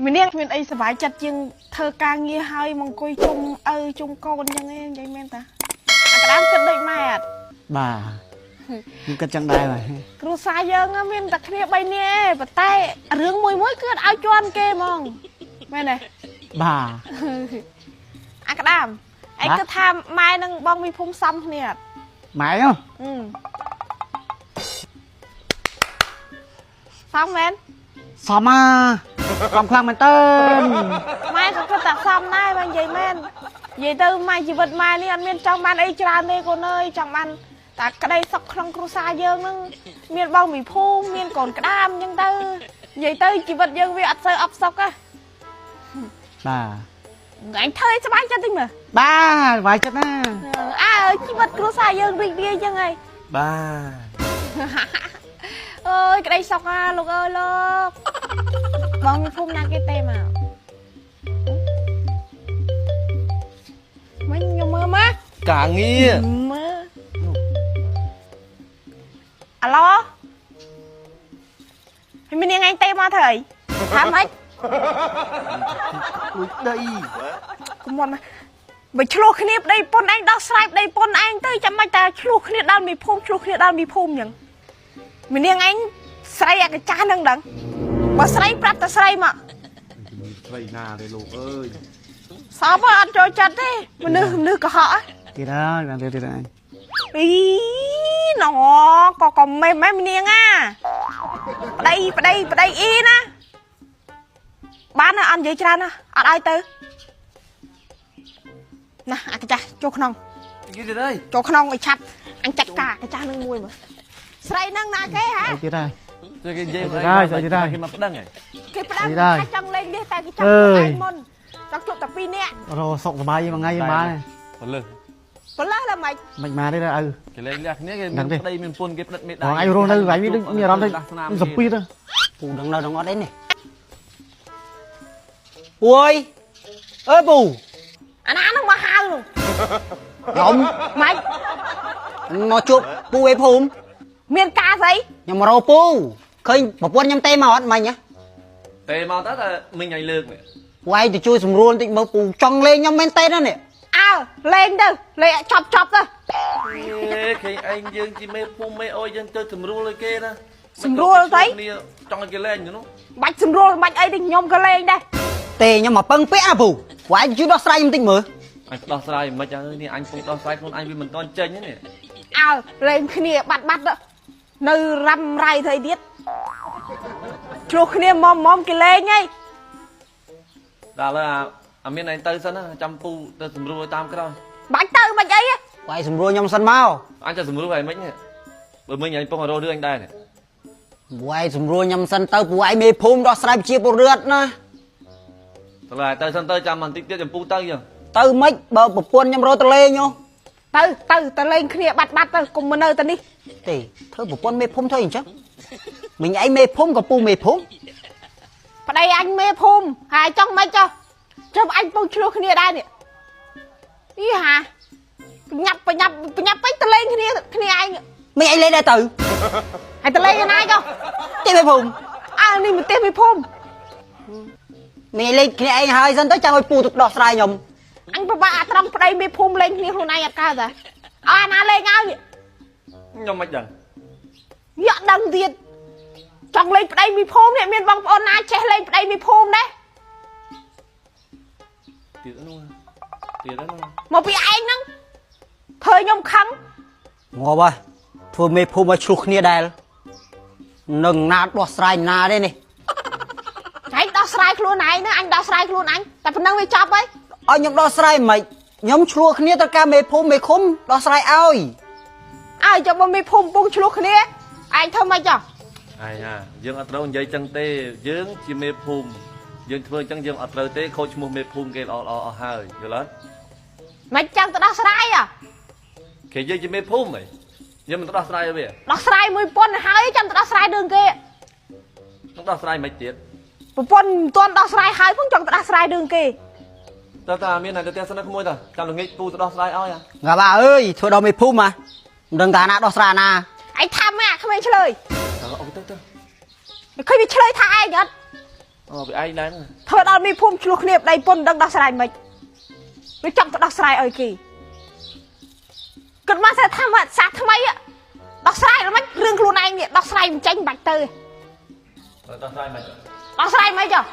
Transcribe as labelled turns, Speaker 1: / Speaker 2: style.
Speaker 1: ម្នាក់គ្មានអីសប្បាយចិត្តជាងធ្វើការងារហើយមកអង្គុយជុំឪជុំកូនអញ្ចឹងឯងនិយាយមែនតាអាក្តាមគិតដូចម៉ែអត់
Speaker 2: បាទខ្ញុំគិតចឹងដែរបាទ
Speaker 1: គ្រួសារយើងហ្នឹងមានតែគ្នា3នាក់ឯងប៉ុន្តែរឿងមួយមួយគឺអត់ឲ្យជន់គេហ្មងមែនទេ
Speaker 2: បាទ
Speaker 1: អាក្តាមឯង
Speaker 2: បាទ
Speaker 1: គិតថាម៉ែនឹងបងមីភូមិសំគ្នាអត់
Speaker 2: ម៉ែហ៎
Speaker 1: អឺសំមែន
Speaker 2: សមអាសមខ្លាំងមែនតើ
Speaker 1: ម៉ែក៏គិតតែសំដែរបើនិយាយមែននិយាយទៅម៉ែជីវិតម៉ែនេះអត់មានចង់បានអីច្រើនទេកូនអើយចង់បានតែក្តីសុខក្នុងគ្រួសារយើងហ្នឹងមានបងមីភូមិមានកូនក្តាមអញ្ចឹងទៅនិយាយទៅជីវិតយើងវាអត់សូវអផ្សុកហ៎
Speaker 2: បាទ
Speaker 1: អញធ្វើឲ្យស្បាយចិត្តតិចមើល
Speaker 2: បាទសប្បាយចិត្តណាស់
Speaker 1: អើជីវិតគ្រួសារយើងរីករាយចឹងហើយ
Speaker 3: បាទ
Speaker 1: អើយក្តីសុខអាលោកអើយលោកបងមានភូមិណាគេទេមកមិញខ្ញុំមើលមក
Speaker 3: ការងារ
Speaker 1: មើលអាឡូហើយមាននាងឯងទេមកធ្វើអីថាម៉េច
Speaker 3: លួចដី
Speaker 1: កុំមកណាបើឆ្លោះគ្នាប្តីប៉ុនឯងដោះស្រាយប្តីប៉ុនឯងទៅចាំមិនតែឆ្លោះគ្នាដល់មីភូមិឆ្លោះគ្នាដល់មីភូមិចឹងមាននាងឯងស្រីអាកាចាស់ហ្នឹងដឹងបើស្រីប្រាប់តែស្រីមក
Speaker 4: ស្រីណាទេលោកអើយ
Speaker 1: សពអត់ចូលចិត្តទេមនុស្សមនុស្សកុហកហ៎
Speaker 2: ទៀតហើយបានទៀតទៀតហើយ
Speaker 1: អីណក៏ក៏មេមេម្នាងអាប្តីប្តីប្តីអ៊ីណាបានណាអត់និយាយច្រើនណាអត់ឲ្យទៅណាអាកាចាស់ចូលក្នុង
Speaker 3: គេទៀតហើយ
Speaker 1: ចូលក្នុងឲ្យឆាប់អញចាត់ការអាកាចាស់នឹងមួយមើលស្រីនឹងណាគេហ៎
Speaker 2: អីទៀតហើយ
Speaker 3: ជួយគេនិយាយ
Speaker 2: ស្អីដែរស្អីដែរ
Speaker 3: គេមកប្តឹងហ៎
Speaker 1: គេប្តឹង
Speaker 2: ស្អីដែរ
Speaker 1: ថាចង់លេងនេះតែគេចង់
Speaker 2: អើយ
Speaker 1: ឯងមុនចង់ជួបតែពីរនាក់
Speaker 2: រកសុខសប្បាយមួយថ្ងៃបាន
Speaker 3: ពលឹះ
Speaker 1: ប៉ុន្តែឡើយមិន
Speaker 2: មិនមកទេឪ
Speaker 3: គេលេងលះគ្នាគេ
Speaker 2: ដឹងទេ
Speaker 3: មានប្តីមានប្រពន្ធគេផ្ដិតមេដៃ
Speaker 2: បងឯងរស់នៅកន្លែងនេះដូចមានអារម្មណ៍
Speaker 3: ដាស់ស្នាម
Speaker 2: ដូចសំពីត
Speaker 5: ពូដឹងនៅក្នុងអត់អីនេះពូអើយអើយពូ
Speaker 1: អាណានឹងមកហៅនោះ
Speaker 5: ខ្ញុំ
Speaker 1: ម៉េច
Speaker 5: មកជួបពូឯភូមិ
Speaker 1: មានការស្អី
Speaker 5: ខ្ញុំមករកពូឃើញប្រពន្ធខ្ញុំទេមកអត់មិញហ៎
Speaker 3: ទេមកតើតែមិញឲ្យលើកនេះ
Speaker 5: ពូឯងទៅជួយសម្រួលបន្តិចមើលពូចង់លេងខ្ញុំមែនទេណានេះ
Speaker 1: អើលេងទៅលេងឲ្យចប់ចប់ទៅ
Speaker 3: អេគេឯងយើងជាមេភូមិមេអុយយើងទៅសម្រួលឲ្យគេណា
Speaker 1: សម្រួលស្អី
Speaker 3: គ្នាចង់ឲ្យគេលេងនោះ
Speaker 1: បាច់សម្រួលបាច់អីទេខ្ញុំក៏លេងដែរ
Speaker 5: ទេខ្ញុំមកពឹងពាក់អាពូពូឯងជួយដោះស្រាយខ្ញុំបន្តិចមើល
Speaker 3: អញដោះស្រាយមិនអើយនេះអញពងដោះស្រាយខ្លួនអញវាមិនតន់ចេញទេនេះ
Speaker 1: អើលេងគ្នាបាត់បាត់ទៅនៅរ៉ាំរ៉ៃធ្វើអីទៀតឆ្លោះគ្នាមុំមុំគេលេងហី
Speaker 3: ដល់ឥឡូវអាអាមានឯងទៅសិនណាចាំពូទៅសម្រួលឲ្យតាមក្រោយ
Speaker 1: បាច់ទៅបាច់អីហ៎
Speaker 5: ពូឯងសម្រួលខ្ញុំសិនមក
Speaker 3: អញจะសម្រួលឲ្យមិននេះបើមិញអញពងរករឿងអញដែរនេះ
Speaker 5: ពូឯងសម្រួលខ្ញុំសិនទៅពូឯងមេភូមិដោះស្រាយប្រជាពលរដ្ឋណា
Speaker 3: ទៅឡើយទៅសិនទៅចាំបន្តិចទៀតចំពូទៅយើង
Speaker 5: ទៅម៉េចបើប្រពន្ធខ្ញុំរកទៅលេងហ៎
Speaker 1: ទៅទៅទៅលេងគ្នាបាត់បាត់ទៅកុំមកនៅទៅនេះ
Speaker 5: ទេធ្វើប្រពន្ធមេភូមិធ្វើអញ្ចឹងមិញឯងមេភូមិក៏ពូមេភូមិ
Speaker 1: ប្តីអញមេភូមិហើយចង់មិនចុះចុះអញពងឆ្លោះគ្នាដែរនេះអីហាបញ្ញាប់បញ្ញាប់បញ្ញាប់ពេកទៅលេងគ្នាគ្នាឯង
Speaker 5: មិញឯងលេងដែរទៅ
Speaker 1: ហើយទៅលេងឯណាចុះ
Speaker 5: ទេមេភូមិ
Speaker 1: អើនេះមកផ្ទះមេភូមិ
Speaker 5: មិញឯងលេងគ្នាឯងហើយសិនទៅចាំឲ្យពូទៅដោះស្រាយខ្ញុំ
Speaker 1: អញពិបាកអាត្រង់ប្តីមេភូមិលេងគ្នាខ្លួនឯងអត់កើតហ៎អើអាណាលេងឲ្យនេះ
Speaker 3: ខ្ញុំមិនដឹង
Speaker 1: យកដឹងទៀតចង់លេងប្តីមីភូមិនេះមានបងប្អូនណាចេះលេងប្តីមីភូមិដែរ
Speaker 3: ទៀតនោះទៀតនោះ
Speaker 1: មកពីឯងហ្នឹងធ្វើខ្ញុំខឹង
Speaker 5: ងាប់ហើយធ្វើមេភូមិឲ្យឆ្លោះគ្នាដែរនឹងណាដោះស្រាយណាទេនេះ
Speaker 1: ឯងដោះស្រាយខ្លួនឯងណាអញដោះស្រាយខ្លួនអញតែប៉ុណ្ណឹងវាចប់ហើយ
Speaker 5: ឲ្យខ្ញុំដោះស្រាយមិនខ្ញុំឆ្លោះគ្នាត្រូវការមេភូមិមេឃុំដោះស្រាយឲ្យ
Speaker 1: អើចុះបើមីភូមិពងឆ្លោះគ្នាឯងធ្វើម៉េចចុះ
Speaker 3: អាយណាយើងអត់ត្រូវនិយាយចឹងទេយើងជាមេភូមិយើងធ្វើចឹងយើងអត់ត្រូវទេខូចឈ្មោះមេភូមិគេល្អល្អអស់ហើយយល់អត់
Speaker 1: មិនចឹងទៅដោះស្រាយហ៎
Speaker 3: គេយើងជាមេភូមិហីយើងមិនទៅដោះស្រាយឲ្យវា
Speaker 1: ដោះស្រាយមួយប៉ុនទៅហើយចាំទៅដោះស្រាយរឿងគេ
Speaker 3: នឹងដោះស្រាយមិនទៀត
Speaker 1: ប្រពន្ធមិនទាន់ដោះស្រាយហើយផងចង់ទៅដោះស្រាយរឿងគេ
Speaker 3: តើតាមានតែទៅផ្ទះសិនណាក្មួយតើចាំល្ងាចពូទៅដោះស្រាយឲ្យអា
Speaker 5: ងាប់អើយធ្វើដល់មេភូមិហ៎មិនដឹងថាណាដោះស្រាយណា
Speaker 1: ឯងថាម៉េចអាក្មេងឆ្លើយ
Speaker 3: តើអូទៅទៅ
Speaker 1: ឃើញវាឆ្លើយថាឯងអត់
Speaker 3: អូវាឯងដែរហ្នឹង
Speaker 1: ធ្វើដល់មីភូមិឆ្លោះគ្នាប្តីពុនមិនដឹងដោះស្រាយមិនឬចង់ទៅដោះស្រាយឲ្យគេគិតមកថាថាមកសាថ្មីហ៎ដោះស្រាយមិនរឿងខ្លួនឯងនេះដោះស្រាយមិនចេញមិនបាច់ទៅ
Speaker 3: ដោះស្រាយមិន
Speaker 1: ដោះស្រាយមិនចុះ